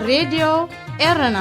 ሬድዮ ኤረና።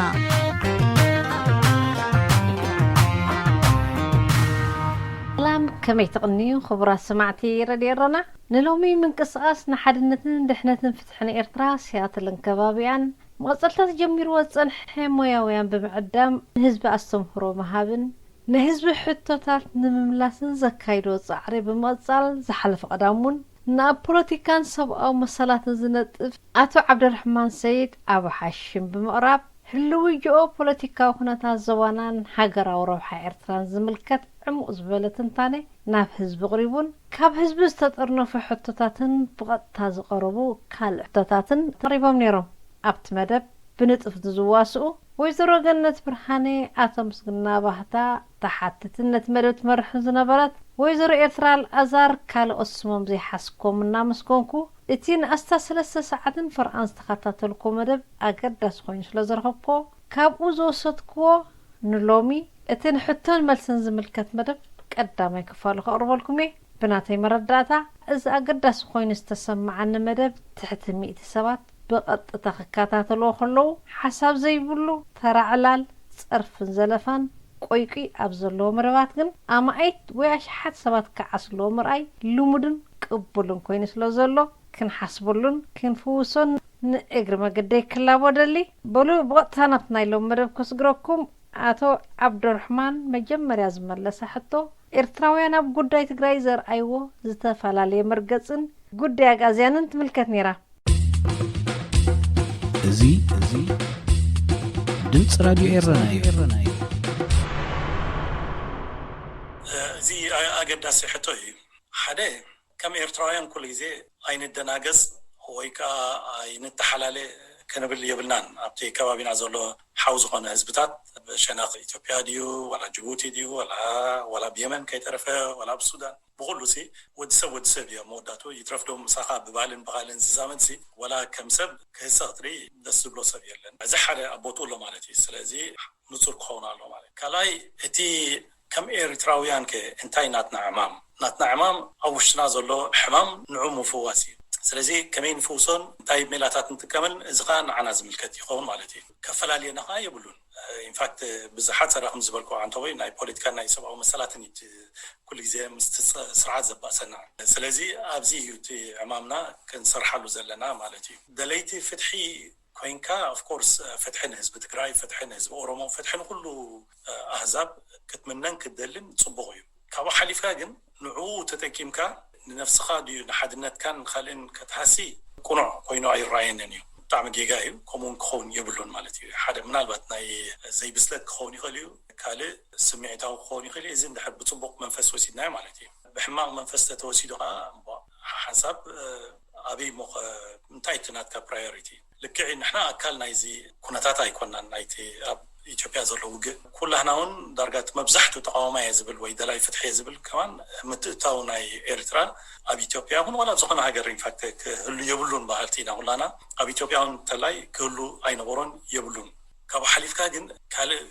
ሰላም፣ ከመይ ትቕንዩ ክቡራት ሰማዕቲ ረድዮ ኤረና? ንሎሚ ምንቅስቓስ ንሓድነትን ድሕነትን ፍትሕን ኤርትራ፣ ሲያትልን ከባቢኣን፣ መቐጸልታ ተጀሚርዎ ዝጸንሐ ሞያውያን ብምዕዳም ንህዝቢ ኣስተምህሮ ምሃብን ንህዝቢ ሕቶታት ንምምላስን ዘካይዶ ጻዕሪ ብምቕጻል፣ ዝሓለፈ ቀዳም እውን ናብ ፖለቲካን ሰብኣዊ መሰላትን ዝነጥፍ ኣቶ ዓብደራሕማን ሰይድ ኣቡ ሓሽም ብምቕራብ፣ ህልዊ ጂኦ ፖለቲካዊ ኩነታት ዞባናን ሃገራዊ ረብሓ ኤርትራን ዝምልከት ዕሙቕ ዝበለ ትንታነ ናብ ህዝቢ ኣቕሪቡን፣ ካብ ህዝቢ ዝተጠርነፉ ሕቶታትን ብቐጥታ ዝቐረቡ ካልእ ሕቶታትን ቀሪቦም ነይሮም። ኣብቲ መደብ ብንጥፍ ንዝዋስኡ ወይዘሮ ገነት ብርሃነ፣ ኣቶ ምስግና ባህታ፣ ተሓትትን ነቲ መደብ ትመርሕን ዝነበረት ወይዘሮ ኤርትራ ኣልኣዛር፣ ካልኦት ስሞም ዘይሓስኮም እናመስገንኩ፣ እቲ ንኣስታት ሰለስተ ሰዓትን ፈርቓን ዝተኸታተልኩ መደብ ኣገዳሲ ኮይኑ ስለ ዝረኸብኩዎ፣ ካብኡ ዝወሰድኩዎ ንሎሚ እቲ ንሕቶን መልስን ዝምልከት መደብ ቀዳማይ ክፋሉ ከቕርበልኩም እየ። ብናተይ መረዳእታ፣ እዚ ኣገዳሲ ኮይኑ ዝተሰማዓኒ መደብ፣ ትሕቲ ሚእቲ ሰባት ብቐጥታ ክከታተልዎ ከለዉ፣ ሓሳብ ዘይብሉ ተራ ዕላል፣ ጸርፍን ዘለፋን፣ ቆይቁይ ኣብ ዘለዎ መደባት ግን ኣማኢት ወይ ኣሽሓት ሰባት ክዓስልዎ ምርኣይ ልሙድን ቅቡልን ኮይኑ ስለ ዘሎ፣ ክንሓስበሉን ክንፍውሶን ንእግሪ መገደይ ክላቦ ደሊ። በሉ፣ ብቐጥታ ናብቲ ናይ ሎሚ መደብ ከስግረኩም። ኣቶ ዓብዱራሕማን፣ መጀመርያ ዝመለሳ ሕቶ፣ ኤርትራውያን ኣብ ጉዳይ ትግራይ ዘርኣይዎ ዝተፈላለየ መርገጽን ጉዳይ ኣግኣዝያንን ትምልከት ነይራ። እዚ፣ እዚ ድምፂ ራድዮ ኤረና እዩ። እዚ ኣገዳሲ ሕቶ እዩ። ሓደ፣ ከም ኤርትራውያን ኩሉ ግዜ ኣይንደናገጽ ወይ ከኣ ኣይንተሓላለ ክንብል የብልናን። ኣብቲ ከባቢና ዘሎ ሓው ዝኾነ ህዝብታት፣ ሸነኽ ኢትዮጵያ ድዩ፣ ዋላ ጅቡቲ ድዩ፣ ዋላ፣ ዋላ ብየመን ከይተረፈ፣ ዋላ ብሱዳን፣ ብኹሉ ሲ ወዲ ሰብ ወዲ ሰብ እዩ። ኣብ መወዳእቱ ይትረፍ ዶ ምሳኻ ብባህልን ብኻልን ዝዛመድ ሲ፣ ዋላ ከም ሰብ ክህሰ ክትርኢ ደስ ዝብሎ ሰብ የለን። እዚ ሓደ ኣብ ቦትኡ ኣሎ ማለት እዩ። ስለዚ ንጹር ክኸውን ኣሎ ማለት እዩ። ካልኣይ፣ እቲ ከም ኤርትራውያን ከ እንታይ ናትና ዕማም? ናትና ዕማም ኣብ ውሽጥና ዘሎ ሕማም ንዑ ምፍዋስ እዩ። ስለዚ ከመይ ንፍውሶን እንታይ ሜላታት ንጥቀመን፣ እዚ ኸኣ ንዓና ዝምልከት ይኸውን ማለት እዩ። ከፈላልየና ኸኣ የብሉን። ኢንፋክት፣ ብዝሓት ሰራ ከም ዝበልኩ፣ ዓንተቦይ ናይ ፖለቲካን ናይ ሰብኣዊ መሰላትን እዩ እቲ ኩሉ ግዜ ምስቲ ስ-፣ ስርዓት ዘባእሰና። ስለዚ ኣብዚ እዩ እቲ ዕማምና ክንሰርሓሉ ዘለና ማለት እዩ። ደለይቲ ፍትሒ ኮይንካ፣ ኦፍ ኮርስ፣ ፍትሒ ንህዝቢ ትግራይ፣ ፍትሒ ንህዝቢ ኦሮሞ፣ ፍትሒ ንኩሉ ኣህዛብ ክትምነን ክትደልን ጽቡቕ እዩ። ካብኡ ሓሊፍካ ግን ንዕኡ ተጠቂምካ ንነፍስኻ ድዩ ንሓድነትካን ካልእን ከተሃሲ ቅኑዕ ኮይኑ ኣይረኣየንን እዩ። ብጣዕሚ ጌጋ እዩ። ከምኡ እውን ክኸውን የብሉን ማለት እዩ። ሓደ ምናልባት ናይ ዘይብስለት ክኸውን ይኽእል እዩ፣ ካልእ ስምዒታዊ ክኸውን ይኽእል እዩ። እዚ እንድሕር ብጽቡቕ መንፈስ ወሲድናዮ ማለት እዩ። ብሕማቕ መንፈስ ተተወሲዱ ኸዓ እምቧ፣ ሓንሳብ፣ እ፣ ኣበይ እሞ ኸ፣ እንታይ እቲ ናትካ ፕራዮሪቲ? ልክዕ እዩ፣ ንሕና ኣካል ናይዚ ኩነታት ኣይኮናን፣ ናይቲ ኣብ ኢትዮጵያ ዘሎ ውግእ። ኩላህና እውን ዳርጋ እቲ መብዛሕትኡ ተቃዋማይ እየ ዝብል ወይ ደላይ ፍትሒ እየ ዝብል ከማን ምትእታው ናይ ኤርትራ ኣብ ኢትዮጵያ ይኹን ዋላ ኣብ ዝኾነ ሃገር ኢንፋክት ክህሉ የብሉን በሃልቲ ኢና ኩላና። ኣብ ኢትዮጵያ እውን እንተላይ ክህሉ ኣይነበሮን የብሉን። ካብኡ ሓሊፍካ ግን ካልእ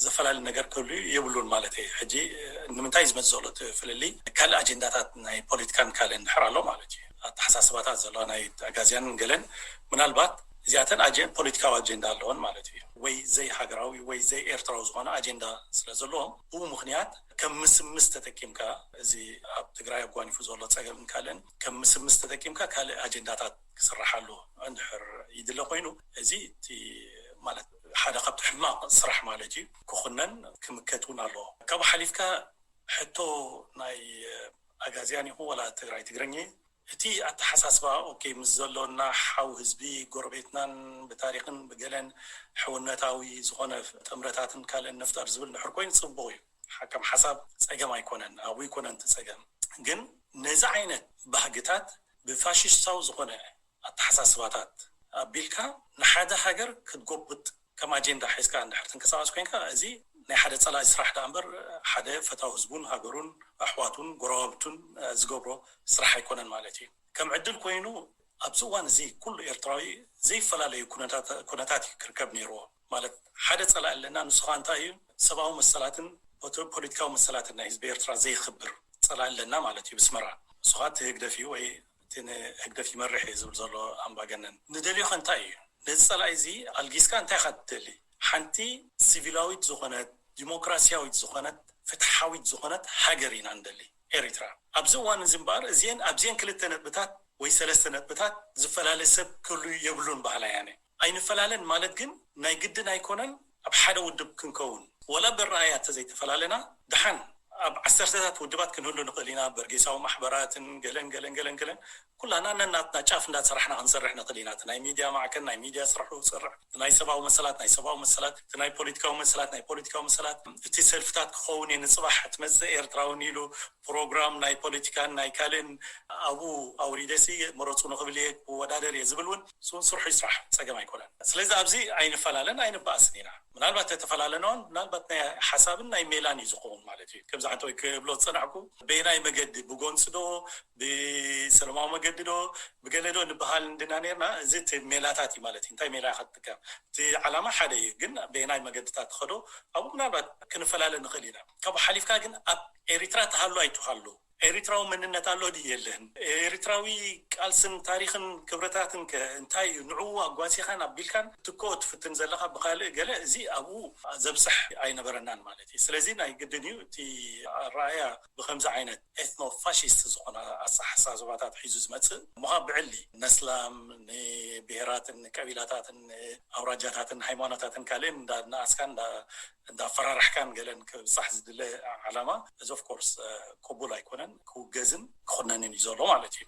ዘፈላለ ነገር ክህሉ የብሉን ማለት እዩ። ሕጂ ንምንታይ ዝመጽእ ዘሎ እቲ ፍልልይ ካልእ ኣጀንዳታት ናይ ፖለቲካን ካልእን እንድሕር ኣሎ ማለት እዩ። ኣተሓሳስባታት ዘለዋ ናይ ኣጋዝያንን ገለን ምናልባት እዚኣተን ኣጀ-፣ ፖለቲካዊ ኣጀንዳ ኣለወን ማለት እዩ። ወይ ዘይሃገራዊ ወይ ዘይኤርትራዊ ዝኾነ ኣጀንዳ ስለ ዘለዎም ብኡ ምኽንያት ከም ምስምስ ተጠቂምካ እዚ ኣብ ትግራይ ኣጓኒፉ ዘሎ ጸገምን ካልእን ከም ምስምስ ተጠቂምካ ካልእ ኣጀንዳታት ክስርሓሉ እንድሕር ይድለ ኮይኑ እዚ እቲ ማለት ሓደ ካብቲ ሕማቕ ስራሕ ማለት እዩ። ክኹነን ክምከት እውን ኣለዎ። ካብኡ ሓሊፍካ ሕቶ ናይ ኣጋዝያን ይኹን ዋላ ትግራይ ትግርኚ እቲ ኣተሓሳስባ ኦኬ ምስ ዘሎና ሓው ህዝቢ ጎረቤትናን ብታሪኽን ብገለን ሕውነታዊ ዝኾነ ጥምረታትን ካልእን ንፍጠር ዝብል እንድሕር ኮይኑ ጽቡቕ እዩ። ሓ-፣ ከም ሓሳብ ጸገም ኣይኮነን፣ ኣብኡ ኣይኮነን እቲ ጸገም። ግን ነዚ ዓይነት ባህግታት ብፋሽስታዊ ዝኾነ ኣተሓሳስባታት ኣቢልካ ንሓደ ሃገር ክትጎብጥ ከም ኣጀንዳ ሒዝካ እንድሕር ትንቀሳቐስ ኮይንካ፣ እዚ ናይ ሓደ ጸላኢ ስራሕ ደኣ እምበር ሓደ ፈታዊ ህዝቡን ሃገሩን ኣሕዋቱን ጎረባብቱን፣ እ፣ ዝገብሮ ስራሕ ኣይኮነን ማለት እዩ። ከም ዕድል ኮይኑ ኣብዚ እዋን እዚ ኩሉ ኤርትራዊ ዘይፈላለዩ ኩነታት፣ ኩነታት እዩ ክርከብ ነይርዎ። ማለት ሓደ ጸላኢ ኣለና፣ ንሱ ኸኣ እንታይ እዩ? ሰብኣዊ መሰላትን ፖለቲ-፣ ፖለቲካዊ መሰላትን ናይ ህዝቢ ኤርትራ ዘይኽብር ጸላኢ ኣለና ማለት እዩ ብስመራ። ንሱ ኸኣ እቲ ህግደፍ እዩ ወይ እቲ ንህግደፍ ይመርሕ እዩ ዝብል ዘሎ ኣምባገነን። ንደልዮ ኸ እንታይ እዩ? ነዚ ጸላኢ እዚ ኣልጊስካ እንታይ ኢኻ ትደሊ? ሓንቲ ሲቪላዊት ዝኾነት፣ ዲሞክራሲያዊት ዝኾነት፣ ፍትሓዊት ዝኾነት ሃገር ኢና ንደሊ፣ ኤሪትራ። ኣብዚ እዋን እዚ እምበኣር እዚአን ኣብዚአን ክልተ ነጥብታት ወይ ሰለስተ ነጥብታት ዝፈላለ ሰብ ክህሉ የብሉን በሃላይ ኣነ። ኣይንፈላለን ማለት ግን ናይ ግድን ኣይኮነን ኣብ ሓደ ውድብ ክንከውን። ወላ በረኣያ ተዘይተፈላለና ድሓን ኣብ ዓሰርተታት ውድባት ክንህሉ ንኽእል ኢና። በርጌሳዊ ማሕበራትን ገለን ገለን ገለን ገለን ኩላና ነናትና ጫፍ እንዳተሰራሕና ክንሰርሕ ንኽእል ኢና። እቲ ናይ ሚድያ ማዕከን ናይ ሚድያ ስርሑ ዝሰርሕ፣ እቲ ናይ ሰብኣዊ መሰላት ናይ ሰብኣዊ መሰላት፣ እቲ ናይ ፖለቲካዊ መሰላት ናይ ፖለቲካዊ መሰላት፣ እቲ ሰልፍታት ክኸውን እየ ንፅባሕ ትመፅእ ኤርትራውን ኢሉ ፕሮግራም ናይ ፖለቲካን ናይ ካልእን ኣብኡ ኣውሪደሲ መረፁ ንኽብል እየ ክወዳደር እየ ዝብል እውን እሱ እውን ስርሑ ይስራሕ፣ ፀገም ኣይኮነን። ስለዚ ኣብዚ ኣይንፈላለን ኣይንበኣስን ኢና። ምናልባት ተተፈላለና እውን ምናልባት ናይ ሓሳብን ናይ ሜላን እዩ ዝኸውን ማለት እዩ። ከምዚ ሓንቲ ወይ ክብሎ ዝፀናሕኩ በየናይ መገዲ ብጎንፂ ዶ ብሰላማዊ መገዲ ዶ ብገለ ዶ ንበሃል እንድና ነርና፣ እዚ እቲ ሜላታት እዩ ማለት እዩ። እንታይ ሜላ ኢኻ ትጥቀም? እቲ ዓላማ ሓደ እዩ፣ ግን በየናይ መገድታት ትኸዶ ኣብኡ ምናልባት ክንፈላለ ንኽእል ኢና። ካብኡ ሓሊፍካ ግን ኣብ ኤሪትራ ትሃሉ ኣይትሃሉ ኤሪትራዊ መንነት ኣሎ ድዩ የለን? ኤሪትራዊ ቃልስን ታሪኽን ክብረታትን ከ እንታይ እዩ? ንዕኡ ኣጓሲኻን ኣቢልካን ትኮ ትፍትን ዘለኻ ብኻልእ ገለ፣ እዚ ኣብኡ ዘብጽሕ ኣይነበረናን ማለት እዩ። ስለዚ ናይ ግድን እዩ እቲ ኣረኣእያ ብኸምዚ ዓይነት ኤትኖ ፋሽስት ዝኾነ ኣተሓሳስባታት ሒዙ ዝመጽእ እሞ ብዕሊ ነስላም ንብሄራትን ቀቢላታትን ኣውራጃታትን ሃይማኖታትን ካልእን እንዳነኣስካን እንዳ እንዳፈራራሕካን ገለን ክብጻሕ ዝድለ ዓላማ እዚ ኦፍ ኮርስ ቅቡል ኣይኮነን፣ ክውገዝን ክኹነንን እዩ ዘሎ ማለት እዩ።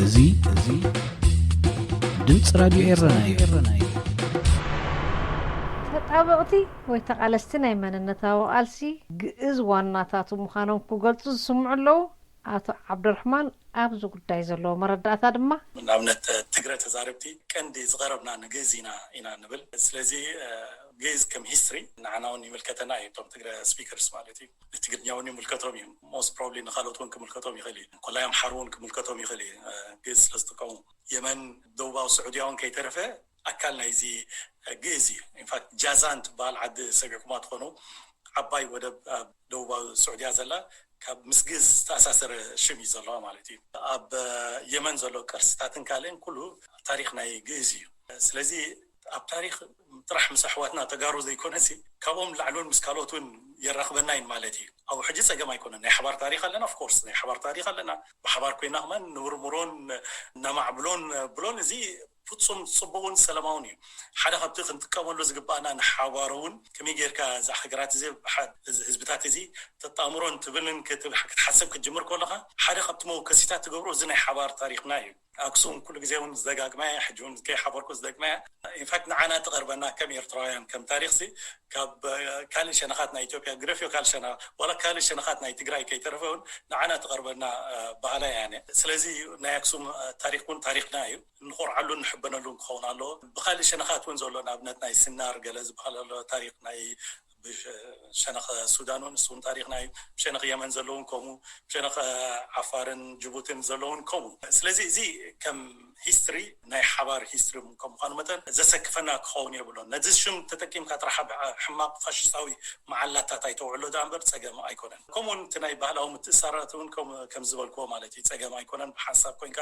እዚ እዚ ድምፂ ራድዮ ኤረና እዩ። ተጣበቕቲ ወይ ተቓለስቲ ናይ መንነታዊ ቃልሲ ግእዝ ዋናታቱ ምዃኖም ክገልፁ ዝስምዑ ኣለዉ። ኣቶ ዓብዱርሕማን ኣብዚ ጉዳይ ዘለዎ መረዳእታ ድማ ንኣብነት ትግረ ተዛረብቲ ቀንዲ ዝቐረብና ንግእዝ ኢና ኢና ንብል። ስለዚ ግእዝ ከም ሂስትሪ ንዓና እውን ይምልከተና እዩ። እቶም ትግረ ስፒከርስ ማለት እዩ ንትግርኛ እውን ይምልከቶም እዩ። ሞስት ፕሮባብሊ ንካልኦት እውን ክምልከቶም ይኽእል እዩ። ኮላይ ኣምሓሩ እውን ክምልከቶም ይኽእል እዩ። ግእዝ ስለ ዝጥቀሙ የመን ደቡባዊ ስዑድያ እውን ከይተረፈ ኣካል ናይዚ ግእዝ እዩ። ኢንፋክት ጃዛን ትበሃል ዓዲ ሰሚዕኩማ ትኾኑ ዓባይ ወደብ ኣብ ደቡባዊ ስዑድያ ዘላ ካብ ምስ ግእዝ ዝተኣሳሰረ ሽም እዩ ዘለዋ ማለት እዩ። ኣብ የመን ዘሎ ቅርስታትን ካልእን ኩሉ ታሪክ ናይ ግእዝ እዩ። ስለዚ ኣብ ታሪክ ጥራሕ ምስ ኣሕዋትና ተጋሩ ዘይኮነሲ ካብኦም ላዕሉን ምስ ካልኦት እውን የራኽበና እዩ ማለት እዩ። ኣብኡ ሕጂ ፀገም ኣይኮነን። ናይ ሓባር ታሪክ ኣለና፣ ኦፍኮርስ ናይ ሓባር ታሪክ ኣለና። ብሓባር ኮይና ከማን ንውርምሮን ነማዕብሎን ብሎን እዚ ፍፁም ፅቡቅን ሰላማውን እዩ። ሓደ ካብቲ ክንጥቀመሉ ዝግባኣና ንሓባር እውን ከመይ ጌርካ እዛ ሃገራት እዚ ህዝብታት እዚ ተጣምሮን ትብልን ክትሓስብ ክትጅምር ከለካ ሓደ ካብቲ መወከሲታት ትገብሮ እዚ ናይ ሓባር ታሪክና እዩ። ኣክሱም ኩሉ ግዜ እውን ዝደጋግማ እያ፣ ሕጂ እውን ከይሓበርኩ ዝደግማ እያ። ኢንፋክት ንዓና ትቐርበና ከም ኤርትራውያን ከም ታሪክ ሲ ካብ ካልእ ሸነኻት ናይ ኢትዮጵያ ግደፍዮ ካልእ ሸነኻ ዋላ ካልእ ሸነኻት ናይ ትግራይ ከይተረፈ እውን ንዓና ትቐርበና ባህላ እያ። ስለዚ ናይ ኣክሱም ታሪክ እውን ታሪክና እዩ። እንኾርዓሉን ንሕበነሉን ክኸውን ኣለዎ። ብኻልእ ሸነኻት እውን ዘሎ ንኣብነት ናይ ስናር ገለ ዝበሃል ኣሎ ታሪክ ናይ ብሸነኽ ሱዳን እውን እሱ እውን ታሪክና እዩ። ብሸነኽ የመን ዘለውን ከምኡ ብሸነኽ ዓፋርን ጅቡትን ዘለውን ከምኡ። ስለዚ እዚ ከም ሂስትሪ ናይ ሓባር ሂስትሪ ከም ምዃኑ መጠን ዘሰክፈና ክኸውን የብሎን። ነዚ ሽም ተጠቂምካ ጥራሕ ኣብ ሕማቕ ፋሽስታዊ መዓላታት ኣይተውዕሎ ደኣ እምበር ጸገም ኣይኮነን። ከምኡውን እቲ ናይ ባህላዊ ምትእሳራት እውን ከም ዝበልክዎ ማለት እዩ ጸገም ኣይኮነን። ብሓንሳብ ኮይንካ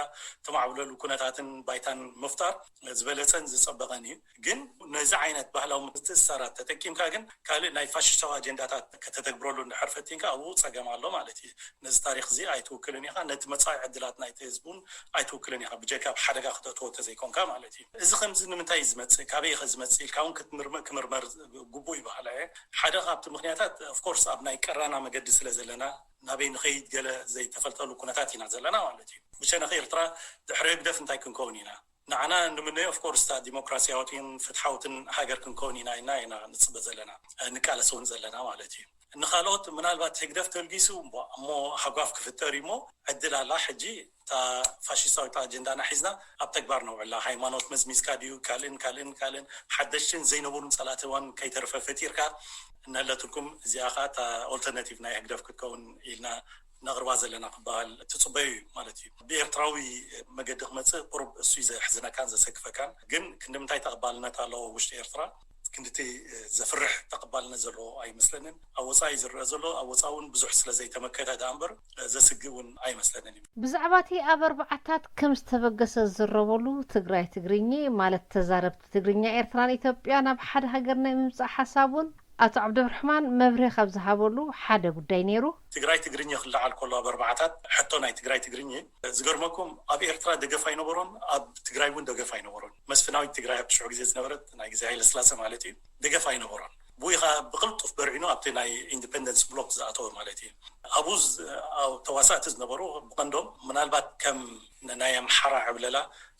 ተማዕብለሉ ኩነታትን ባይታን ምፍጣር ዝበለጸን ዝጸበቐን እዩ። ግን ነዚ ዓይነት ባህላዊ ምትእስሳራት ተጠቂምካ ግን ካልእ ናይ ፋሽስታዊ ኣጀንዳታት ከተተግብረሉ እንድሕር ፈቲንካ ኣብኡ ጸገም ኣሎ ማለት እዩ። ነዚ ታሪክ እዚ ኣይትውክልን ኢኻ፣ ነቲ መጻኢ ዕድላት ናይቲ ህዝቢ እውን ኣይትውክልን ኢኻ፣ ብጀካ ኣብ ሓደጋ ክተእትዎ እንተዘይኮንካ ማለት እዩ። እዚ ከምዚ ንምንታይ እዩ ዝመጽእ፣ ካበይ ኢኸ ዝመጽእ ኢልካ እውን ክትምርመር ክምርመር ግቡእ እዩ በሃላይ እየ። ሓደ ካብቲ ምክንያታት ኦፍኮርስ ኣብ ናይ ቀራና መገዲ ስለ ዘለና ናበይ ንኸይድ ገለ ዘይተፈልጠሉ ኩነታት ኢና ዘለና ማለት እዩ። ብሸነኽ ኤርትራ ድሕሪ ህግደፍ እንታይ ክንከውን ኢና? ንዓና ንምነዮ ኦፍኮርስ እታ ዲሞክራሲያዊትን ፍትሓዊትን ሃገር ክንከውን ኢና ኢና ኢና ንፅበ ዘለና ንቃለስ እውን ዘለና ማለት እዩ። ንካልኦት ምናልባት ህግደፍ ተልጊሱ እሞ ሃጓፍ ክፍጠር እዩ እሞ ዕድል ኣላ። ሕጂ እታ ፋሽስታዊት ኣጀንዳና ሒዝና ኣብ ተግባር ነውዕላ። ሃይማኖት መዝሚዝካ ድዩ ካልእን ካልእን ካልእን ሓደሽትን ዘይነበሩን ፀላእቲ እውን ከይተርፈ ፈጢርካ እናለትልኩም እዚኣ ከዓ እታ ኦልተርናቲቭ ናይ ህግደፍ ክትከውን ኢልና ነቕርባ ዘለና ክበሃል ትፅበዩ እዩ ማለት እዩ። ብኤርትራዊ መገዲ ክመፅእ ቁሩብ እሱ እዩ ዘሕዝነካን ዘሰክፈካን። ግን ክንዲ ምንታይ ተቐባልነት ኣለዎ ኣብ ውሽጢ ኤርትራ ክንድቲ ዘፍርሕ ተቐባልነት ዘለዎ ኣይመስለንን። ኣብ ወፃኢ ዝረአ ዘሎ ኣብ ወፃኢ እውን ብዙሕ ስለ ዘይተመከተ ደኣ እምበር ዘስግእ እውን ኣይመስለንን እዩ። ብዛዕባ እቲ ኣብ ኣርባዓታት ከም ዝተበገሰ ዝዝረበሉ ትግራይ ትግርኚ ማለት ተዛረብቲ ትግርኛ ኤርትራን ኢትዮጵያ ናብ ሓደ ሃገር ናይ ምምፃእ ሓሳብ እውን ኣቶ ዓብደብርሕማን መብርሂ ካብ ዝሃበሉ ሓደ ጉዳይ ነይሩ። ትግራይ ትግርኚ ክለዓል ከሎ ኣብ ኣርባዓታት ሕቶ ናይ ትግራይ ትግርኚ ዝገርመኩም ኣብ ኤርትራ ደገፍ ኣይነበሮን፣ ኣብ ትግራይ እውን ደገፍ ኣይነበሮን። መስፍናዊት ትግራይ ኣብ ሽዑ ግዜ ዝነበረት ናይ ግዜ ሃይለስላሴ ማለት እዩ ደገፍ ኣይነበሮን። ብኡ ከዓ ብቕልጡፍ በርዒኑ ኣብቲ ናይ ኢንዲፐንደንስ ብሎክ ዝኣተወ ማለት እዩ። ኣብኡ ተዋሳእቲ ዝነበሩ ብቐንዶም ምናልባት ከም ናይ ኣምሓራ ዕብለላ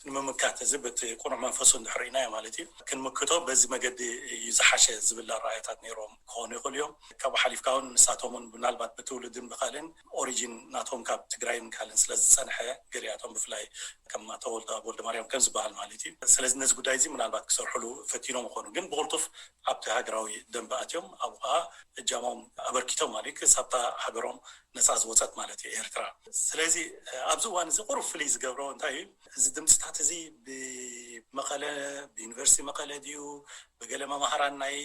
ንምምካት እዚ በቲ ቁኑዕ መንፈሱ እንድሕር ኢናዮ ማለት እዩ ክንምክቶ በዚ መገዲ እዩ ዝሓሸ ዝብል ኣረኣያታት ነይሮም ክኾኑ ይኽእሉ እዮም። ካብኡ ሓሊፍካ እውን ንሳቶም እውን ምናልባት ብትውልድን ብካልእን ኦሪጂን ናቶም ካብ ትግራይን ካልእን ስለ ዝፀንሐ ገሊኣቶም ብፍላይ ከም ኣቶ ወልደ ወልደ ማርያም ከም ዝበሃል ማለት እዩ። ስለዚ ነዚ ጉዳይ እዚ ምናልባት ክሰርሕሉ ፈቲኖም ይኾኑ፣ ግን ብቕልጡፍ ኣብቲ ሃገራዊ ደንበ ኣትዮም ኣብኡ ከዓ እጃሞም ኣበርኪቶም ማለት እዩ ክሳብታ ሃገሮም ነፃ ዝወፀት ማለት እዩ ኤርትራ። ስለዚ ኣብዚ እዋን እዚ ቁሩብ ፍልይ ዝገብሮ እንታይ እዩ፣ እዚ ድምፅታት እዚ ብመቐለ ብዩኒቨርሲቲ መቐለ ድዩ ብገለ መማህራን ናይ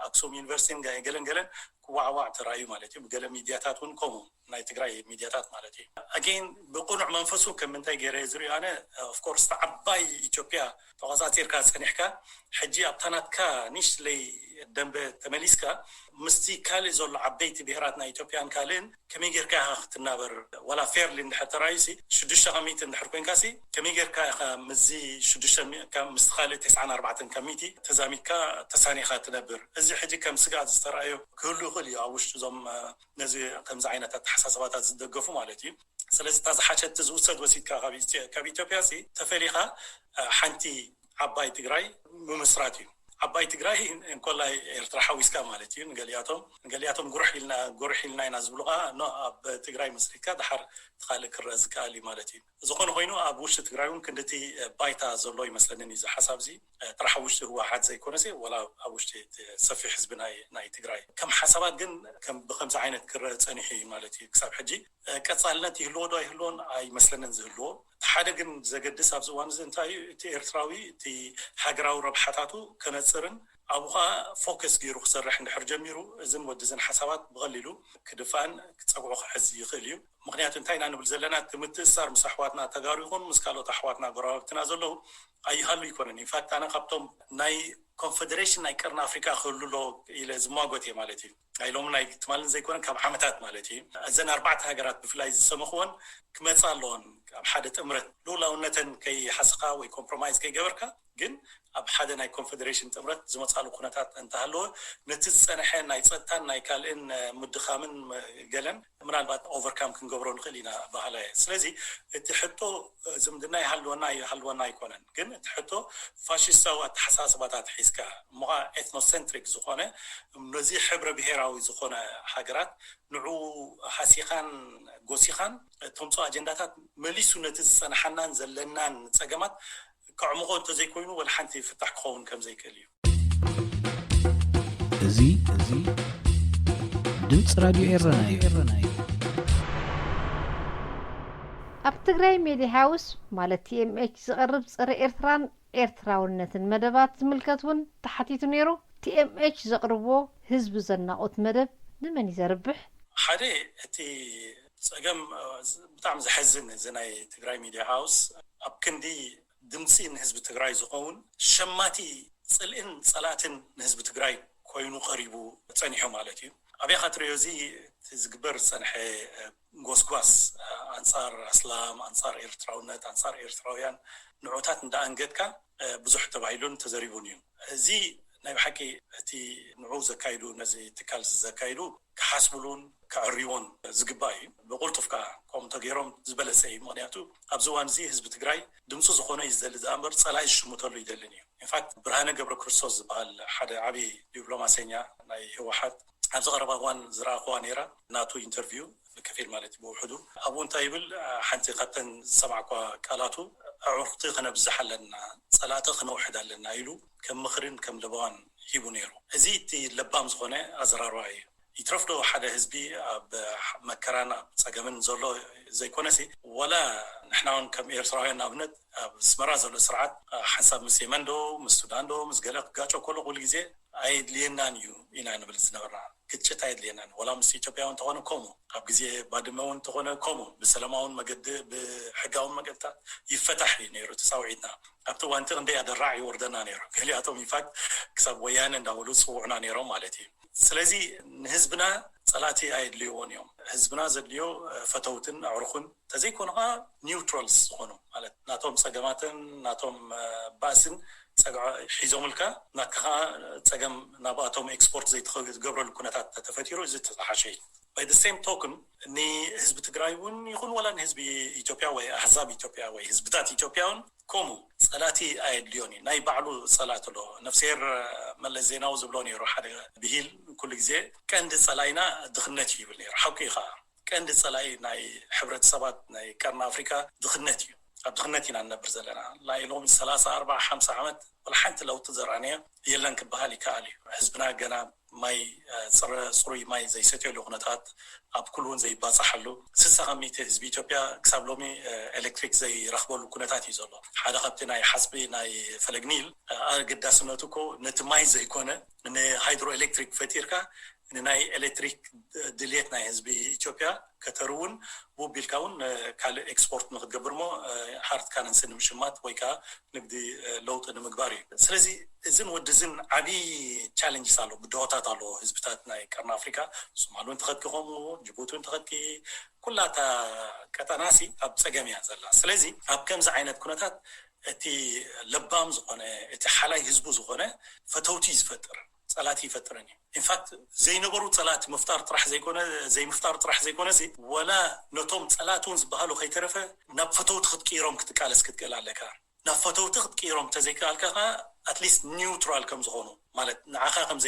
ኣክሱም ዩኒቨርሲቲን ገለን ገለን ክዋዕዋዕ ተራእዩ ማለት እዩ ብገለ ሚድያታት እውን ከምኡ ናይ ትግራይ ሚድያታት ማለት እዩ። ኣጌን ብቁኑዕ መንፈሱ ከም ምንታይ ገይረ ዝሪኦ ኣነ ኦፍኮርስ ዓባይ ኢትዮጵያ ተቆፃፂርካ ፀኒሕካ ሕጂ ኣብታ ናትካ ንእሽትለይ ደንበ ተመሊስካ ምስቲ ካልእ ዘሎ ዓበይቲ ብሄራት ናይ ኢትዮጵያን ካልእን ከመይ ጌርካ ኢኻ ክትናበር? ዋላ ፌርሊ እንድሕር ተራእዩሲ ሽዱሽተ ካብ ሚእቲ እንድሕር ኮይንካሲ ከመይ ጌርካ ኢኻ ምስዚ ሽዱሽተ ካብ ምስቲ ካልእ ተስዓን ኣርባዕተን ካብ ሚእቲ ተዛሚድካ ተሳኒኻ ትነብር? እዚ ሕጂ ከም ስግኣት ዝተራእዮ ክህሉ ይኽእል እዩ ኣብ ውሽጢ እዞም ነዚ ከምዚ ዓይነት ኣተሓሳስባታት ዝደገፉ ማለት እዩ። ስለዚ እታ ዝሓሸት ዝውሰድ ወሲድካ ካብ ኢትዮጵያ ሲ ተፈሊኻ ሓንቲ ዓባይ ትግራይ ምምስራት እዩ። ዓባይ ትግራይ እንኮላይ ኤርትራ ሓዊስካ ማለት እዩ። ንገሊኣቶም ንገሊኣቶም ጉርሕ ኢልና ጉርሕ ኢልና ኢና ዝብሉ ከዓ ኖ ኣብ ትግራይ መስሪትካ ድሓር ትካልእ ክረአ ዝከኣል እዩ ማለት እዩ። ዝኾነ ኮይኑ ኣብ ውሽጢ ትግራይ እውን ክንድቲ ባይታ ዘሎ ይመስለንን እዩ እዚ ሓሳብ እዚ ጥራሕ ኣብ ውሽጢ ህወሓት ዘይኮነሲ ወላ ኣብ ውሽጢ ሰፊሕ ህዝቢ ናይ ትግራይ ከም ሓሳባት ግን ብከምዚ ዓይነት ክረአ ፀኒሑ እዩ ማለት እዩ ክሳብ ሕጂ ቀፃልነት ይህልዎ ዶ ኣይህልዎን ኣይመስለንን ዝህልዎ። እቲ ሓደ ግን ዘገድስ ኣብዚ እዋን እዚ እንታይ እዩ እቲ ኤርትራዊ እቲ ሃገራዊ ረብሓታቱ ከነፅርን ኣብኡ ከዓ ፎከስ ገይሩ ክሰርሕ እንድሕር ጀሚሩ እዝን ወድዝን ሓሳባት ብቐሊሉ ክድፋእን ክፀግዑ ክሕዝ ይኽእል እዩ። ምክንያቱ እንታይ ኢና ንብል ዘለና እቲ ምትእስሳር ምስ ኣሕዋትና ተጋሩ ይኹን ምስ ካልኦት ኣሕዋትና ጎረባብትና ዘለዉ ኣይሃሉ ኣይኮነን። ኢንፋክት ኣነ ካብቶም ናይ ኮንፈደሬሽን ናይ ቀርኒ ኣፍሪካ ክህሉ ኣሎ ኢለ ዝማጎት እየ ማለት እዩ። ናይ ሎሚ ናይ ትማልን ዘይኮነ ካብ ዓመታት ማለት እዩ። እዘን ኣርባዕተ ሃገራት ብፍላይ ዝሰመኽወን ክመፃ ኣለዎን ኣብ ሓደ ጥምረት ልኡላውነተን ከይሓስኻ ወይ ኮምፕሮማይዝ ከይገበርካ ግን ኣብ ሓደ ናይ ኮንፈደሬሽን ጥምረት ዝመፃሉ ኩነታት እንተሃለወ ነቲ ዝፀንሐ ናይ ፀጥታን ናይ ካልእን ምድኻምን ገለን ምናልባት ኦቨርካም ክንገብሮ ንኽእል ኢና በሃላይ። ስለዚ እቲ ሕቶ ዝምድና ይሃልወና ይሃልወና ኣይኮነን፣ ግን እቲ ሕቶ ፋሽስታዊ ኣተሓሳስባታት ሒዝካ እሞ ኤትኖሴንትሪክ ዝኾነ ነዚ ሕብረ ብሄራዊ ዝኾነ ሃገራት ንዑ ሃሲኻን ጎሲኻን ተምፅኦ ኣጀንዳታት መሊሱ ነቲ ዝፀናሓናን ዘለናን ፀገማት ከዕምቆ እንተዘይኮይኑ ወላ ሓንቲ ፍታሕ ክኸውን ከም ዘይክእል እዩ። እዚ እዚ ድምፂ ራድዮ ኤረና እዩ። ኣብ ትግራይ ሜድያ ሃውስ ማለት ቲኤምኤች ዝቐርብ ፀረ ኤርትራን ኤርትራውነትን መደባት ዝምልከት እውን ተሓቲቱ ነይሩ። ቲኤምኤች ዘቕርቦ ህዝቢ ዘናቑት መደብ ንመን እዩ ዘርብሕ? ሓደ እቲ ፀገም ብጣዕሚ ዘሐዝን እዚ ናይ ትግራይ ሚድያ ሃውስ ኣብ ክንዲ ድምፂ ንህዝቢ ትግራይ ዝኸውን ሸማቲ ፅልእን ፀላእትን ንህዝቢ ትግራይ ኮይኑ ቀሪቡ ፀኒሑ ማለት እዩ። ኣብያኻ ትሪኦ እዚ ዝግበር ዝፀንሐ ጎስጓስ ኣንፃር ኣስላም ኣንፃር ኤርትራውነት ኣንፃር ኤርትራውያን ንዑታት እንዳኣንገድካ ብዙሕ ተባሂሉን ተዘሪቡን እዩ። እዚ ናይ ብሓቂ እቲ ንዑ ዘካይዱ ነዚ ትካል ዘካይዱ ክሓስብሉን ክዕርይዎን ዝግባእ እዩ። ብቁልጡፍ ከዓ ከምኡ እንተገይሮም ዝበለፀ እዩ። ምክንያቱ ኣብዚ እዋን እዚ ህዝቢ ትግራይ ድምፁ ዝኾነ እዩ ዝደሊ ዝኣምበር ፀላኢ ዝሽምተሉ ይደልን እዩ። ኢንፋክት ብርሃነ ገብረ ክርስቶስ ዝበሃል ሓደ ዓብዪ ዲፕሎማሰኛ ናይ ህወሓት ኣብዚ ቀረባ እዋን ዝረኣኽዋ ነይራ ናቱ ኢንተርቪው ብከፊል ማለት እዩ ብውሕዱ ኣብኡ እንታይ ይብል ሓንቲ ካብተን ዝሰማዕኳ ቃላቱ ኣዕሩኽቲ ክነብዝሕ ኣለና ፀላእቲ ክነውሕድ ኣለና ኢሉ ከም ምኽርን ከም ለበዋን ሂቡ ነይሩ። እዚ እቲ ለባም ዝኾነ ኣዘራርባ እዩ። ይትረፍዶ ሓደ ህዝቢ ኣብ መከራን ኣብ ጸገምን ዘሎ ዘይኮነሲ፣ ወላ ንሕና እውን ከም ኤርትራውያን ንኣብነት ኣብ ኣስመራ ዘሎ ስርዓት ሓንሳብ ምስ የመን ዶ ምስ ሱዳን ዶ ምስ ገለ ክጋጨ ከሎ ኩሉ ግዜ ኣየድልየናን እዩ ኢና ንብል ዝነበርና። ግጭት ኣየድልየናን። ወላ ምስ ኢትዮጵያ እውን እንተኾነ ከምኡ፣ ኣብ ግዜ ባድመ እውን እንተኾነ ከምኡ፣ ብሰላማውን መገዲ ብሕጋውን መገድታት ይፈታሕ እዩ ነይሩ ተሳውዒትና። ኣብቲ እዋንቲ ክንደይ ኣደራዕ ይወርደና ነይሩ። ገሊኣቶም ኢንፋክት ክሳብ ወያነ እንዳበሉ ዝፅውዑና ነይሮም ማለት እዩ። ስለዚ ንህዝብና ጸላእቲ ኣየድልይዎን እዮም። ህዝብና ዘድልዮ ፈተውትን ኣዕሩኽን ተዘይኮኑ ከዓ ኒውትራልስ ዝኾኑ ማለት ናቶም ጸገማትን ናቶም ባእስን ጸግዖ ሒዞምልካ ናትካ ከዓ ጸገም ናብኣቶም ኤክስፖርት ዘይትገብረሉ ኩነታት ተፈጢሩ እዚ ተተሓሸ እዩ። By the same token ንህዝቢ ትግራይ እውን ይኹን ወላ ንህዝቢ ኢትዮጵያ ወይ ኣህዛብ ኢትዮጵያ ወይ ህዝብታት ኢትዮጵያ እውን ከምኡ ጸላእቲ ኣየድልዮን እዩ። ናይ ባዕሉ ጸላእቲ ኣሎ። ነፍስሄር መለስ ዜናዊ ዝብሎ ነይሩ ሓደ ብሂል ኩሉ ግዜ ቀንዲ ጸላኢና ድኽነት እዩ ይብል ነይሩ። ሓቂ እዩ ከዓ ቀንዲ ጸላኢ ናይ ሕብረተሰባት ናይ ቀርኒ ኣፍሪካ ድኽነት እዩ። ኣብ ድኽነት ኢና ንነብር ዘለና ናይ ሎሚ ሰላሳ ኣርባዓ ሓምሳ ዓመት ወላ ሓንቲ ለውጢ ዘርኣናዮ የለን ክበሃል ይከኣል እዩ። ህዝብና ገና ማይ ፅሩይ ማይ ዘይሰትየሉ ኩነታት ኣብ ኩሉ እውን ዘይባፃሓሉ ስሳ ካብ ሚእቲ ህዝቢ ኢትዮጵያ ክሳብ ሎሚ ኤሌክትሪክ ዘይረኽበሉ ኩነታት እዩ ዘሎ። ሓደ ካብቲ ናይ ሓፅቢ ናይ ፈለግ ኒል ኣገዳስነቱ እኮ ነቲ ማይ ዘይኮነ ንሃይድሮ ኤሌክትሪክ ፈጢርካ ንናይ ኤሌክትሪክ ድልየት ናይ ህዝቢ ኢትዮጵያ ከተርውን ብቢልካ እውን ካልእ ኤክስፖርት ንክትገብር ሞ ሃርድ ካረንሲ ንምሽማት ወይ ከዓ ንግዲ ለውጢ ንምግባር እዩ። ስለዚ እዝን ወዲ እዝን ዓብዪ ቻለንጅስ ኣሎ፣ ብድሆታት ኣለዎ ህዝብታት ናይ ቀርኒ ኣፍሪካ። ሶማል እውን ተኸትኪ ከምኡ፣ ጅቡቲ እውን ተኸትኪ፣ ኩላታ ቀጠናሲ ኣብ ፀገም እያ ዘላ። ስለዚ ኣብ ከምዚ ዓይነት ኩነታት እቲ ለባም ዝኾነ እቲ ሓላይ ህዝቡ ዝኾነ ፈተውቲ ዝፈጥር ጸላእቲ ይፈጥርን እዩ። ኢንፋክት ዘይነበሩ ጸላእቲ ምፍጣር ጥራሕ ዘይኮነ ዘይምፍጣር ጥራሕ ዘይኮነሲ ወላ ነቶም ጸላእቲ እውን ዝበሃሉ ከይተረፈ ናብ ፈተውቲ ክትቅይሮም ክትቃለስ ክትክእል ኣለካ። ናብ ፈተውቲ ክትቅይሮም ተዘይከኣልካ ከዓ ኣትሊስት ኒውትራል ከም ዝኾኑ ማለት ንዓኻ ከም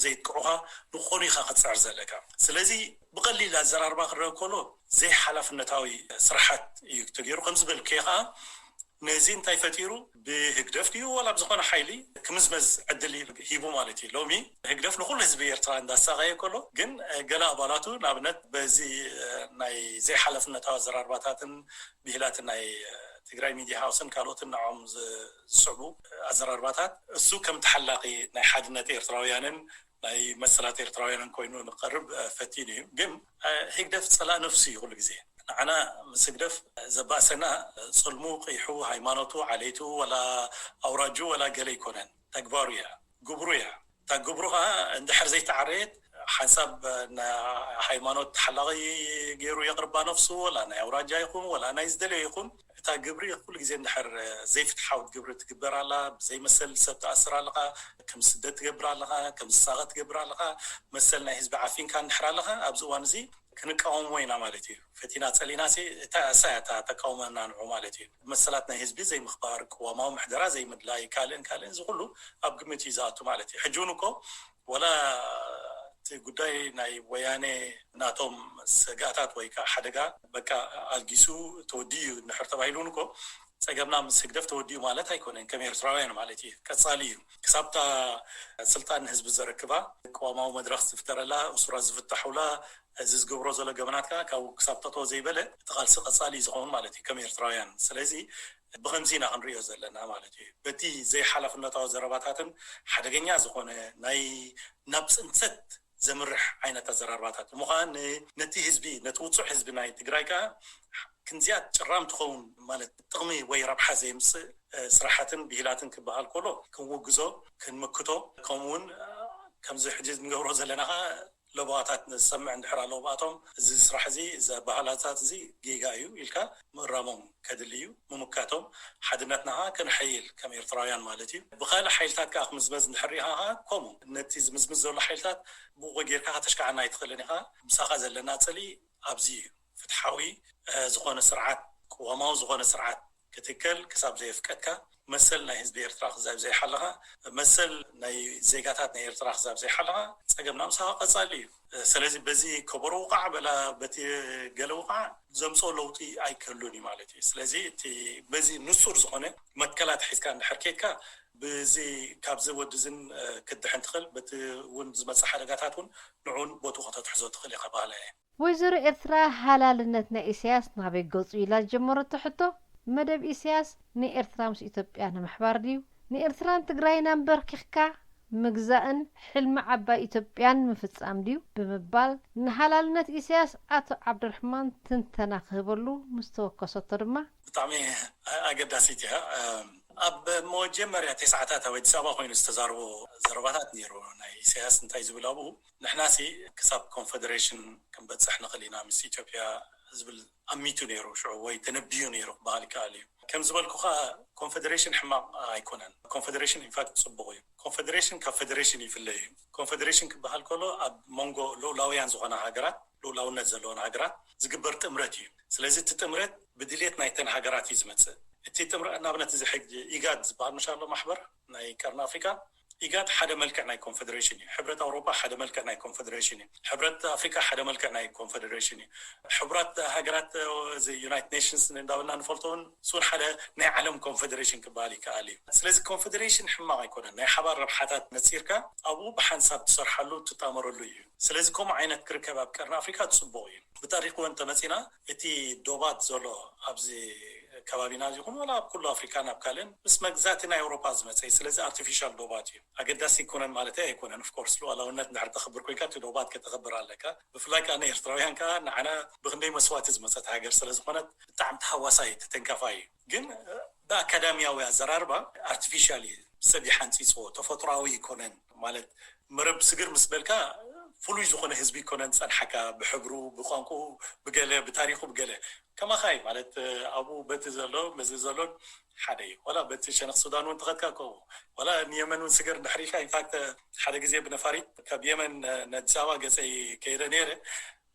ዘይጥቅዑኻ ንክኾኑ ኢኻ ክትፅዕር ዘለካ። ስለዚ ብቐሊል ኣዘራርባ ክረአ ከሎ ዘይሓላፍነታዊ ስራሓት እዩ ተገይሩ። ከምዚ በልከ ከዓ ነዚ እንታይ ፈጢሩ ብህግደፍ ድዩ ዋላ ብዝኾነ ሓይሊ ክምዝመዝ ዕድል ሂቡ ማለት እዩ። ሎሚ ህግደፍ ንኩሉ ህዝቢ ኤርትራ እንዳሳቀየ ከሎ ግን ገለ ኣባላቱ ንኣብነት በዚ ናይ ዘይሓላፍነታዊ ኣዘራርባታትን ብሂላትን ናይ ትግራይ ሚድያ ሃውስን ካልኦትን ንዕኦም ዝስዕቡ ኣዘራርባታት እሱ ከም ተሓላቂ ናይ ሓድነት ኤርትራውያንን ናይ መሰላት ኤርትራውያንን ኮይኑ ንቀርብ ፈቲኑ እዩ። ግን ህግደፍ ጸላእ ነፍሱ እዩ ኩሉ ግዜ። ንዓና ምስ ህግደፍ ዘባእሰና ጽልሙ፣ ቂሑ፣ ሃይማኖቱ፣ ዓሌቱ፣ ወላ ኣውራጁ፣ ወላ ገለ ኣይኮነን። ተግባሩ እያ፣ ግብሩ እያ። እታ ግብሩ ከዓ እንድሕር ዘይተዓረየት ሓንሳብ ሃይማኖት ተሓላቂ ገይሩ የቕርባ ነፍሱ፣ ወላ ናይ ኣውራጃ ይኹን ወላ ናይ ዝደለየ ይኹን እታ ግብሪ ኩሉ ግዜ እንድሕር ዘይፍትሓዊት ግብሪ ትግበር ኣላ፣ ብዘይመሰል ሰብ ትኣስር ኣለኻ፣ ከም ስደት ትገብር ኣለኻ፣ ከም ዝሳቐ ትገብር ኣለኻ፣ መሰል ናይ ህዝቢ ዓፊንካ እንድሕር ኣለኻ ኣብዚ እዋን እዚ ክንቃወሞ ኢና ማለት እዩ። ፈቲና ጸሊና ሲ እታ እሳ እያ እታ ተቃውመና ንዑ ማለት እዩ። መሰላት ናይ ህዝቢ ዘይምኽባር፣ ቅዋማዊ ምሕደራ ዘይምድላይ፣ ካልእን ካልእን እዚ ኩሉ ኣብ ግምት እዩ ዝኣቱ ማለት እዩ። ሕጂ እውን እኮ ወላ እቲ ጉዳይ ናይ ወያኔ ናቶም ስጋታት ወይ ከዓ ሓደጋ በቃ ኣልጊሱ ተወዲኡ እዩ እንድሕር ተባሂሉ እውን እኮ ጸገምና ምስ ህግደፍ ተወዲኡ ማለት ኣይኮነን። ከም ኤርትራውያን ማለት እዩ ቀጻሊ እዩ። ክሳብታ ስልጣን ንህዝቢ ዘረክባ ቅዋማዊ መድረኽ ዝፍጠረላ እሱራት ዝፍታሑላ እዚ ዝገብሮ ዘሎ ገበናት ከዓ ካብኡ ክሳብ ጠጠው ዘይበለ እቲ ቃልሲ ቀጻሊ እዩ ዝኸውን ማለት እዩ ከም ኤርትራውያን። ስለዚ ብኸምዚ ኢና ክንሪኦ ዘለና ማለት እዩ። በቲ ዘይሓላፍነታዊ ዘረባታትን ሓደገኛ ዝኾነ ናይ ናብ ፅንተት ዘምርሕ ዓይነት ኣዘራርባታት እሞ ከዓ ነቲ ህዝቢ ነቲ ውፁዕ ህዝቢ ናይ ትግራይ ከዓ ክንዚኣ ጭራም ትኸውን ማለት ጥቕሚ ወይ ረብሓ ዘይምፅእ ስራሓትን ብሂላትን ክበሃል ከሎ ክንውግዞ ክንምክቶ ከምኡውን ከምዚ ሕጂ ንገብሮ ዘለና ከዓ ለበዋታት ንሰምዕ እንድሕር ኣለዉ ብኣቶም እዚ ስራሕ እዚ እዚ ኣበሃላታት እዚ ጌጋ እዩ ኢልካ ምእራሞም ከድሊ እዩ። ምምካቶም ሓድነትና ከዓ ከነሐይል ከም ኤርትራውያን ማለት እዩ። ብካልእ ሓይልታት ከዓ ክምዝመዝ እንድሕር ሪኢኻ ከዓ ከምኡ ነቲ ዝምዝምዝ ዘሎ ሓይልታት ብኡ ጌርካ ከተሽካዓና ኣይትኽእልን ኢኻ። ምሳኻ ዘለና ጽልኢ ኣብዚ እዩ። ፍትሓዊ ዝኾነ ስርዓት ቅዋማዊ ዝኾነ ስርዓት ክትከል ክሳብ ዘየፍቀድካ መሰል ናይ ህዝቢ ኤርትራ ክዛብ ዘይሓለኻ መሰል ናይ ዜጋታት ናይ ኤርትራ ክዛብ ዘይሓለኻ ጸገምና ምሳኻ ቀጻሊ እዩ። ስለዚ በዚ ከበሮ ውቃዕ በላ በቲ ገለ ውቃዕ ዘምፅኦ ለውጢ ኣይክህሉን እዩ ማለት እዩ። ስለዚ እቲ በዚ ንሱር ዝኾነ መትከላት ሒዝካ እንድሕር ኬድካ ብዚ ካብዚ ወድዝን ክትድሕን ትኽእል፣ በቲ እውን ዝመፅእ ሓደጋታት እውን ንዑን ቦቱ ከተትሕዞ ትኽእል ኢኻ በሃላይ እየ። ወይዘሮ ኤርትራ ሃላልነት ናይ ኢሳያስ ናበይ ገጹ ኢላ ዝጀመረቶ ሕቶ፣ መደብ ኢሳያስ ንኤርትራ ምስ ኢትዮጵያ ንምሕባር ድዩ? ንኤርትራን ትግራይን ኣንበርኪኽካ ምግዛእን ሕልሚ ዓባይ ኢትዮጵያን ምፍጻም ድዩ? ብምባል ንሃላልነት ኢሳያስ ኣቶ ዓብዱርሕማን ትንተና ክህበሉ ምስ ተወከሰቶ ድማ፣ ብጣዕሚ ኣገዳሲት እያ። ኣብ መጀመርያ ተስዓታት ኣብ ኣዲስ ኣበባ ኮይኑ ዝተዛረቦ ዘረባታት ነይሩ። ናይ ኢሳያስ እንታይ ዝብል ኣብኡ፣ ንሕናሲ ክሳብ ኮንፈደሬሽን ክንበጽሕ ንኽእል ኢና ምስ ኢትዮጵያ ዝብል ኣሚቱ ነይሩ ሽዑ፣ ወይ ተነብዩ ነይሩ ክበሃል ይከኣል እዩ። ከም ዝበልኩኻ ኮንፈደሬሽን ሕማቕ ኣይኮነን። ኮንፈደሬሽን ኢንፋክት ጽቡቕ እዩ። ኮንፈደሬሽን ካብ ፈደሬሽን ይፍለ እዩ። ኮንፈደሬሽን ክበሃል ከሎ ኣብ መንጎ ልኡላውያን ዝኾና ሃገራት፣ ልኡላውነት ዘለወን ሃገራት ዝግበር ጥምረት እዩ። ስለዚ እቲ ጥምረት ብድልየት ናይተን ሃገራት እዩ ዝመጽእ። እቲ ጥምረት ንኣብነት እዚ ሕጂ ኢጋድ ዝበሃል ምሻሎ ማሕበር ናይ ቀርኒ ኣፍሪካ፣ ኢጋድ ሓደ መልክዕ ናይ ኮንፈደሬሽን እዩ። ሕብረት ኣውሮፓ ሓደ መልክዕ ናይ ኮንፈደሬሽን እዩ። ሕብረት ኣፍሪካ ሓደ መልክዕ ናይ ኮንፈደሬሽን እዩ። ሕቡራት ሃገራት እዚ ዩናይትድ ኔሽንስ እንዳበልና ንፈልጦ እውን እሱን ሓደ ናይ ዓለም ኮንፈደሬሽን ክበሃል ይከኣል እዩ። ስለዚ ኮንፈደሬሽን ሕማቕ ኣይኮነን። ናይ ሓባር ረብሓታት ነፂርካ ኣብኡ ብሓንሳብ ትሰርሓሉ ትጣመረሉ እዩ። ስለዚ ከምኡ ዓይነት ክርከብ ኣብ ቀርኒ ኣፍሪካ ፅቡቕ እዩ። ብታሪክ እውን ተመፂና እቲ ዶባት ዘሎ ኣብዚ ከባቢና ይኹን ዋላ ኣብ ኩሉ ኣፍሪካን ኣብ ካልእን ምስ መግዛእቲ ናይ ኣውሮፓ ዝመፀ እዩ። ስለዚ ኣርቲፊሻል ዶባት እዩ። ኣገዳሲ ኣይኮነን ማለት ኣይኮነን። ኦፍኮርስ ሉዓላውነት እንድሕር ተኽብር ኮይንካ እቲ ዶባት ከተኽብር ኣለካ። ብፍላይ ከዓ ንኤርትራውያን ከዓ ንዓና ብክንደይ መስዋእቲ ዝመፀት ሃገር ስለዝኾነት ብጣዕሚ ተሃዋሳይ ተተንካፋይ እዩ። ግን ብኣካዳሚያዊ ኣዘራርባ ኣርቲፊሻል እዩ፣ ሰብ ይሓንፂፅዎ፣ ተፈጥሮኣዊ ኣይኮነን። ማለት መረብ ስግር ምስ በልካ ፍሉይ ዝኾነ ህዝቢ ኣይኮነን ዝፀንሓካ፣ ብሕብሩ፣ ብቋንቁኡ፣ ብገለ ብታሪኹ ብገለ ከማኻ እዩ። ማለት ኣብኡ በቲ ዘሎ በዚ ዘሎን ሓደ እዩ። ዋላ በቲ ሸነኽ ሱዳን እውን ተኸድካ ከምኡ፣ ዋላ ንየመን እውን ስገር እንድሕር ኢልካ። ኢንፋክት ሓደ ግዜ ብነፋሪት ካብ የመን ንኣዲስ ኣበባ ገፀይ ከይደ ነይረ።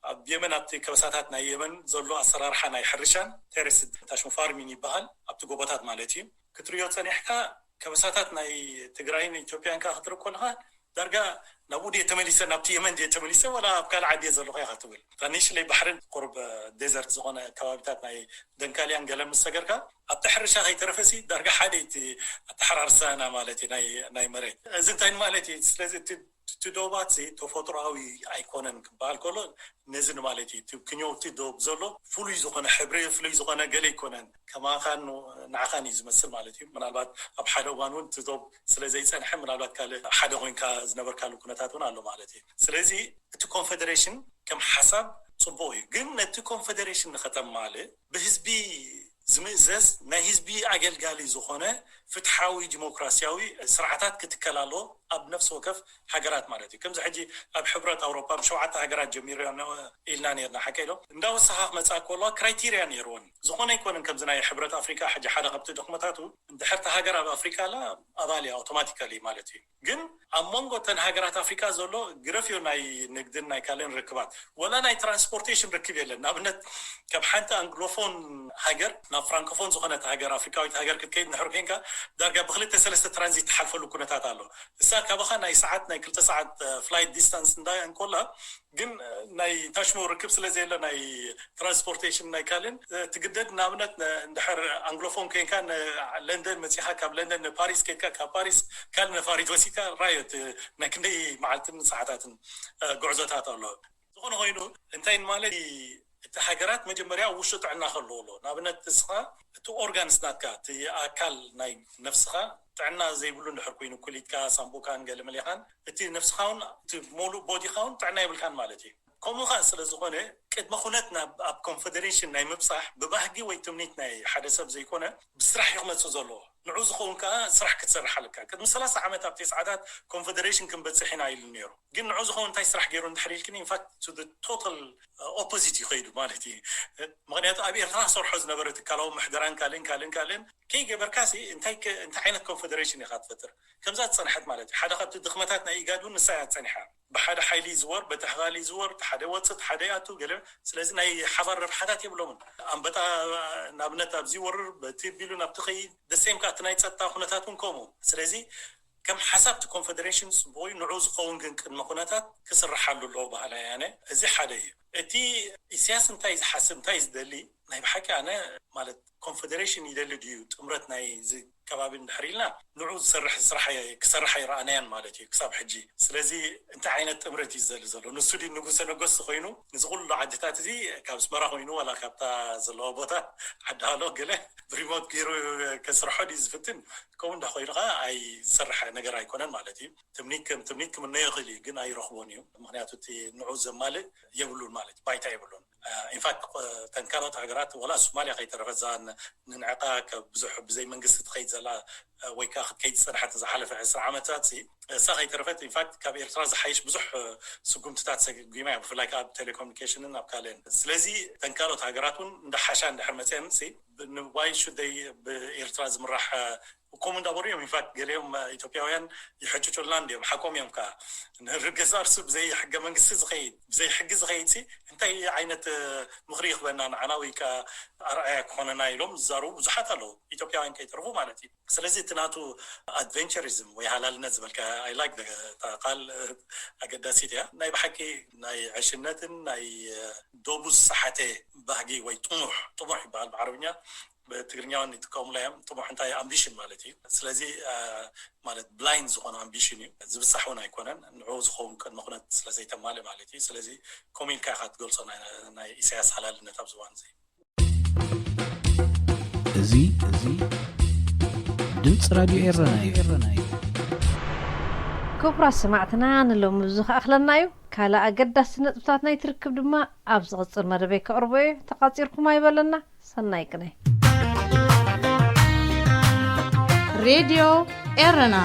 ኣብ የመን ኣብቲ ከበሳታት ናይ የመን ዘሎ ኣሰራርሓ ናይ ሕርሻን ቴሬስ ታሽሙ ፋርሚን ይበሃል፣ ኣብቲ ጎቦታት ማለት እዩ። ክትሪኦ ፀኒሕካ ከበሳታት ናይ ትግራይን ኢትዮጵያን ከኣ ክትርኢ ከለኻ ዳርጋ ናብኡ ድየ ተመሊሰ፣ ናብቲ የመን ድየ ተመሊሰ ዋላ ኣብ ካልእ ዓዲ እየ ዘለኹ ኢኻ ትብል። እታ ንእሽለይ ባሕርን ቁሩብ ዴዘርት ዝኾነ ከባቢታት ናይ ደንካልያን ገለን ምስ ሰገርካ ኣብቲ ሕርሻ ከይተረፈሲ ዳርጋ ሓደ እቲ ኣተሓራርሳና ማለት እዩ ናይ መሬት። እዚ እንታይ ማለት እዩ? ስለዚ እቲ እቲ ዶባት ተፈጥሮኣዊ ኣይኮነን ክበሃል ከሎ ነዚ ንማለት እዩ። እቲ ክንዮውቲ ዶብ ዘሎ ፍሉይ ዝኾነ ሕብሪ፣ ፍሉይ ዝኾነ ገለ ኣይኮነን። ከማኻን ንዓኻን እዩ ዝመስል ማለት እዩ። ምናልባት ኣብ ሓደ እዋን እውን እቲ ዶብ ስለ ዘይጸንሐ ምናልባት ካልእ ሓደ ኮይንካ ዝነበርካሉ ኩነታት እውን ኣሎ ማለት እዩ። ስለዚ እቲ ኮንፈደሬሽን ከም ሓሳብ ጽቡቕ እዩ፣ ግን ነቲ ኮንፈደሬሽን ንኸተማልእ ብህዝቢ ዝምእዘዝ ናይ ህዝቢ ኣገልጋሊ ዝኾነ ፍትሓዊ ዲሞክራሲያዊ ስርዓታት ክትከል ኣለዎ ኣብ ነፍሲ ወከፍ ሃገራት ማለት እዩ። ከምዚ ሕጂ ኣብ ሕብረት ኣውሮፓ ብሸውዓተ ሃገራት ጀሚሩ ኢልና ነርና ሓቀ ኢሎም እንዳወሰኻ ክመፅኣ ከሎ ክራይቴርያ ነይርዎን ዝኾነ ኣይኮነን። ከምዚ ናይ ሕብረት ኣፍሪካ ሕጂ ሓደ ካብቲ ድኽመታቱ እንድሕርቲ ሃገር ኣብ ኣፍሪካ ኣላ ኣባል እያ ኣውቶማቲካሊ ማለት እዩ። ግን ኣብ መንጎ እተን ሃገራት ኣፍሪካ ዘሎ ግረፍዮ ናይ ንግድን ናይ ካልእን ርክባት ወላ ናይ ትራንስፖርቴሽን ርክብ የለን። ንኣብነት ካብ ሓንቲ ኣንግሎፎን ሃገር ናብ ፍራንኮፎን ዝኾነት ሃገር ኣፍሪካዊት ሃገር ክትከይድ ንሕር ኮንካ ዳርጋ ብክልተ ሰለስተ ትራንዚት ትሓልፈሉ ኩነታት ኣሎ። እሳ ካባኻ ናይ ሰዓት ናይ ክልተ ሰዓት ፍላይት ዲስታንስ እንዳ እንኮላ ግን ናይ ታሽሞ ርክብ ስለ ዘየለ ናይ ትራንስፖርቴሽን ናይ ካልእን ትግደድ። ንኣብነት እንድሕር ኣንግሎፎን ኮንካ ለንደን መፂኻ ካብ ለንደን ንፓሪስ ከድካ ካብ ፓሪስ ካልእ ነፋሪት ወሲድካ ራዮት ናይ ክንደይ መዓልትን ሰዓታትን ጉዕዞታት ኣሎ። ዝኾነ ኮይኑ እንታይ ማለት እቲ ሃገራት መጀመርያ ውሽጡ ጥዕና ከለዎ ኣሎ። ንኣብነት እስኻ እቲ ኦርጋንስ ናትካ እቲ ኣካል ናይ ነፍስኻ ጥዕና ዘይብሉ እንድሕር ኮይኑ ኩሊትካ ሳምቡካን ገለ መሌኻን እቲ ነፍስኻ እውን እቲ ሙሉእ ቦዲኻ እውን ጥዕና የብልካን ማለት እዩ። ከምኡ ከዓ ስለ ዝኾነ ቅድመ ኩነት ናብ ኣብ ኮንፈደሬሽን ናይ ምብፃሕ ብባህጊ ወይ ትምኒት ናይ ሓደ ሰብ ዘይኮነ ብስራሕ እዩ ክመፅእ ዘለዎ። ንዑ ዝኸውን ከዓ ስራሕ ክትሰርሕ ኣለካ። ቅድሚ ሰላሳ ዓመት ኣብ ተስዓታት ኮንፈደሬሽን ክንበፅሕ ኢና ኢሉ ነይሩ። ግን ንዑ ዝኸውን እንታይ ስራሕ ገይሩ እንድሕር ኢልክኒ ኢንፋክት ቱ ቶታል ኦፖዚት እዩ ከይዱ ማለት እዩ። ምክንያቱ ኣብ ኤርትራ ሰርሖ ዝነበረ ትካላዊ ምሕደራን ካልእን ካልእን ካልእን ከይገበርካሲ እንታይ እንታይ ዓይነት ኮንፈደሬሽን ኢኻ ትፈጥር? ከምዛ ዝፀንሐት ማለት እዩ። ሓደ ካብቲ ድኽመታት ናይ ኢጋድ እውን ንሳ እያ ፀኒሓ። ብሓደ ሓይሊ ይዝወር፣ በቲ ሓይሊ ይዝወር፣ ሓደ ይወፅእ፣ ሓደ ይኣቱ ገለ። ስለዚ ናይ ሓባር ረብሓታት የብሎምን። ኣንበጣ ንኣብነት ኣብዚ ይወርር፣ በቲ ቢሉ ናብቲ ከይድ ደሴም ከኣ እቲ ናይ ፀጥታ ኩነታት እውን ከምኡ። ስለዚ ከም ሓሳብ እቲ ኮንፈደሬሽን ጽቡቕ እዩ፣ ንዑ ዝኸውን ግን ቅድመ ኩነታት ክስርሓሉ ኣለዎ በሃላይ ኣነ። እዚ ሓደ እዩ። እቲ ኢሳያስ እንታይ ዝሓስብ እንታይ ዝደሊ ናይ ብሓቂ ኣነ ማለት ኮንፈደሬሽን ይደሊ ድዩ ጥምረት ናይ እዚ ከባቢ እንድሕር ኢልና ንዑ ዝሰርሕ ስራሕ ክሰርሕ ኣይረኣናያን ማለት እዩ ክሳብ ሕጂ። ስለዚ እንታይ ዓይነት ጥምረት እዩ ዝደሊ ዘሎ? ንሱ ድዩ ንጉሰ ነገስቲ ኮይኑ እዚ ኩሉ ዓድታት እዚ ካብ ኣስመራ ኮይኑ ዋላ ካብታ ዘለዎ ቦታ ዓዲ ሃሎ ገለ ብሪሞት ገይሩ ከስርሖ ድዩ ዝፍትን? ከምኡ እንዳ ኮይኑ ከዓ ኣይሰርሕ ነገር ኣይኮነን ማለት እዩ። ትምኒት ከም ትምኒት ክምነዮ ይኽእል እዩ ግን ኣይረኽቦን እዩ። ምክንያቱ እቲ ንዑ ዘማልእ የብሉን ማለት ባይታ የብሉን። ኢንፋክት ተን ካልኦት ሃገራት ዋላ ሶማልያ ከይተረፈት እዛ ንንዕቃ ብዙሕ ብዘይ መንግስቲ ትኸይድ ዘላ ወይ ከዓ ክትከይድ ዝፀንሐት ዝሓለፈ ዕስራ ዓመታት እሳ ከይተረፈት ኢንፋክት ካብ ኤርትራ ዝሓይሽ ብዙሕ ስጉምትታት ሰጉጊማ እያ ብፍላይ ከዓ ኣብ ቴሌኮሙኒኬሽንን ኣብ ካልእን። ስለዚ ተን ካልኦት ሃገራት እውን እንዳሓሻ እንድሕር መፅአን why should they ብኤርትራ ዝምራሕ ከምኡ እንዳበሉ እዮም። ኢንፋክት ገሊኦም ኢትዮጵያውያን ይሕጭጩልና እንዲዮም ሓቆም እዮም ከዓ ንርገዛ እርሱ ብዘይ ሕገ መንግስቲ ዝኸይድ ብዘይ ሕጊ ዝኸይድ ሲ እንታይ ዓይነት ምኽሪ ይኽበና ንዓና ወይ ከዓ ኣርኣያ ክኾነና ኢሎም ዝዛረቡ ብዙሓት ኣለዉ ኢትዮጵያውያን ከይተርፉ ማለት እዩ። ስለዚ እቲ ናቱ ኣድቨንቸሪዝም ወይ ሃላልነት ዝበልካ I like ቃል ኣገዳሲት እያ። ናይ ብሓቂ ናይ ዕሽነትን ናይ ዶቡ ዝሰሓተ ባህጊ ወይ ጥሙሕ ጥሙሕ ይበሃል ብዓረብኛ ብትግርኛ እውን ይጥቀሙላ እዮም። ጥሙሕ እንታይ ኣምቢሽን ማለት እዩ። ስለዚ ማለት ብላይንድ ዝኾነ ኣምቢሽን እዩ ዝብፃሕ እውን ኣይኮነን ንዑ ዝኸውን ቅድመ ኩነት ስለዘይተማልእ ማለት እዩ። ስለዚ ከምኡ ኢልካ ኢኻ ትገልፆ ናይ ኢሳያስ ሓላልነት ኣብዚ እዋን እዚ። እዚ እዚ ድምፂ ራድዮ ኤረና እዩ። ክቡራት ሰማዕትና ንሎሚ ብዙ ክኣኽለና እዩ። ካልእ ኣገዳሲ ነጥብታት ናይ ትርክብ ድማ ኣብ ዝቕፅል መደበይ ከቕርቦ እየ። ተቓፂርኩም ኣይበለና። ሰናይ ቅነ። ሬድዮ ኤረና